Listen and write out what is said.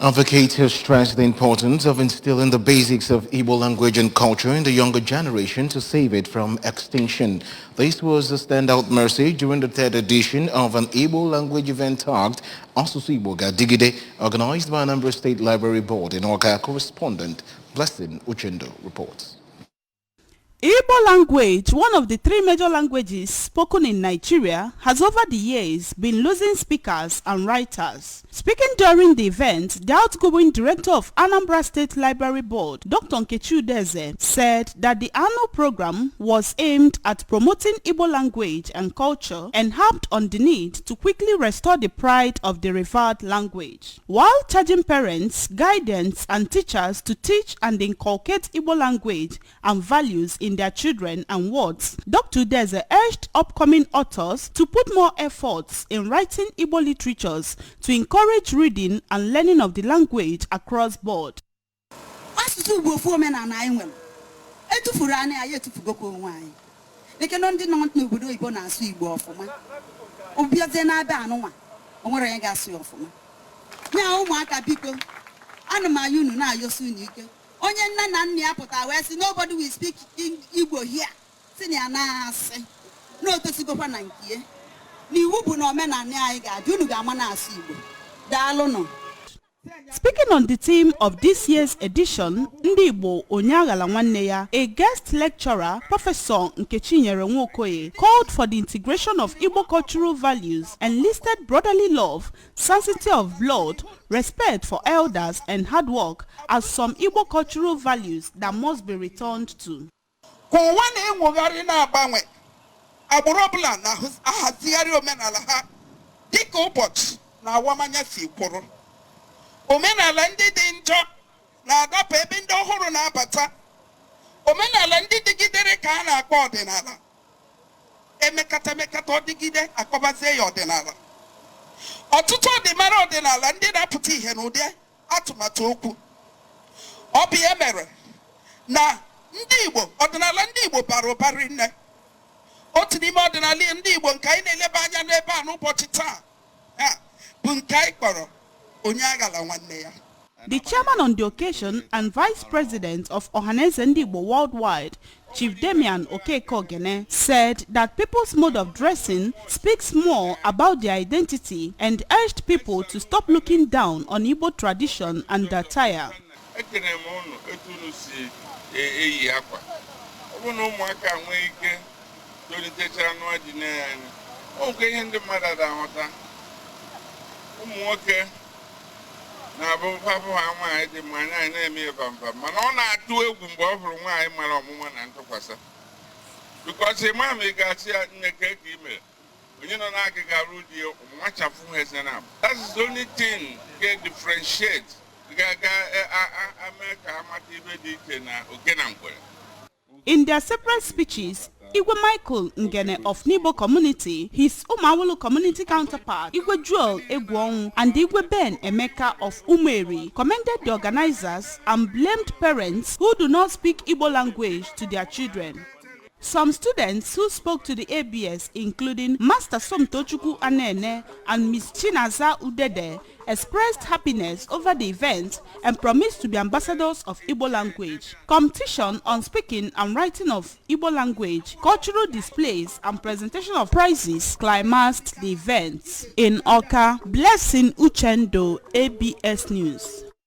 Advocates have stressed the importance of instilling the basics of Igbo language and culture in the younger generation to save it from extinction. This was the standout message during the third edition of an Igbo language event tagged Asusu Igbo Ga-Adigide, organized by Anambra State Library Board in Awka. Correspondent Blessing Uchendo reports. Igbo language, one of the three major languages spoken in Nigeria, has over the years been losing speakers and writers. Speaking during the event, the outgoing director of Anambra State Library Board, Dr. Nkechi Udeze, said that the annual program was aimed at promoting Igbo language and culture and harped on the need to quickly restore the pride of the revered language. While charging parents, guardians and teachers to teach and inculcate Igbo language and values in their children and wards, Dr. Udeze urged upcoming authors to put more efforts in writing Igbo literatures to encourage reading and learning of the language across board. Asụsụ Igbo ofu omenala anyị nwere etufuru anya anyị etufugokwa onwe anyị dịka na ndị nọ n'obodo oyibo na-asụ Igbo ọfụma obiazie na-abịa anụnwa o nwere onye ga-asụ ya ọfụma nya ụmụaka. Biko, ana m ayọ unu na-ayọsi unu ike. Onye nne na nna ya pụtara wee sị, "Nobody will speak Igbo here," si na ya na-asị na otosigokwa na nke ya na iwu bụ na omenala anyị ga-adị unu ga-ama na-asụ Igbo. Daalụnụ. Speaking on the theme of this year's edition, Ndị Igbo Onye Aghala Nwanne Ya, a guest lecturer, Professor Nkechinyere Nwokoye, called for the integration of Igbo cultural values and listed brotherly love, sanctity of blood, respect for elders and hard work as some Igbo cultural values that must be returned to. Ka ụwa na-enwogharị na-agbanwe, agbụrụ ọbụla na-ahazigharị omenala ha dịka ụbọchị na awamanya si kwụrụ. Omenala ndị dị njọ na-adapụ ebe ndị ọhụrụ na-abata. Omenala ndị dịgidere ka a na-akpọ ọdịnala. Emekata mekata ọdịgide, akpọbazie ya ọdịnala. Ọtụtụ ọdịmara ọdịnala ndị na-apụta ihe n'ụdị atụmatụ okwu. Ọ bụ ya mere na ndị Igbo, ọdịnala ndị Igbo bara ụba rinne. Otu n'ime ọdịnala ndị Igbo nke anyị na-eleba anya n'ebe a n'ụbọchị taa bụ nke anyị kpọrọ onye aghala nwanne ya. The chairman on the occasion and vice president of Ohanaeze Ndigbo Worldwide, Chief Damian Okeke, said that people's mode of dressing speaks more about their identity and urged people to stop looking down on Igbo tradition and attire. Ekene m unu etu unu si eyi akwa. Ọ bụrụ na ụmụaka nwee ike tolitecha anụ ji na ya anya, o nwekwa ihe ndị mmadụ ada aghọta. Ụmụ nwoke na-abụ papụ ha nwaanyị dị mma anya na-eme ya bambam, mana ọ na-atụ egwu mgbe ọ hụrụ nwaanyị mara ọmụma na ntụkwasị, because ịma ma ị ga-asị ya, "Nne, ka ka ị mere?" Onye nọ n'agịga arụ di ya nwachafụ ha eze na. That is the only thing ga-differentiate, ga-aga ame ka ha mata ibe dị iche na oke na ngwere. In their separate speeches, Igwe Michael Ngene of Nibo community, his Umawulu community counterpart, Igwe Joel Egwonwu, and Igwe Ben Emeka of Umeri commended the organizers and blamed parents who do not speak Igbo language to their children. Some students who spoke to the ABS, including Master Somtochukwu Anene and Miss Chinaza Udede, expressed happiness over the event and promised to be ambassadors of Igbo language. Competition on speaking and writing of Igbo language, cultural displays and presentation of prizes climaxed the event. In Awka, Blessing Uchendo, ABS News.